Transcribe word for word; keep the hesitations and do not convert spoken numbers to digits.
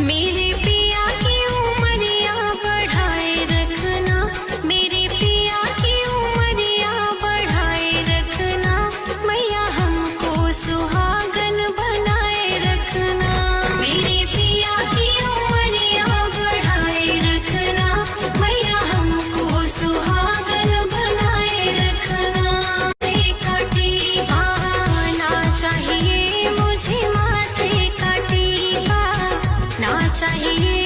मेरे पिया की उमरिया बढ़ाए रखना, मेरे पिया की उमरिया बढ़ाए रखना, मैया हमको सुहागन बनाए रखना। मेरे पिया की उमरिया बढ़ाए रखना, मैया हमको सुहागन बनाए रखना। माथे का टीका ना चाहिए मुझे, माथे का टीका ना चाहिए।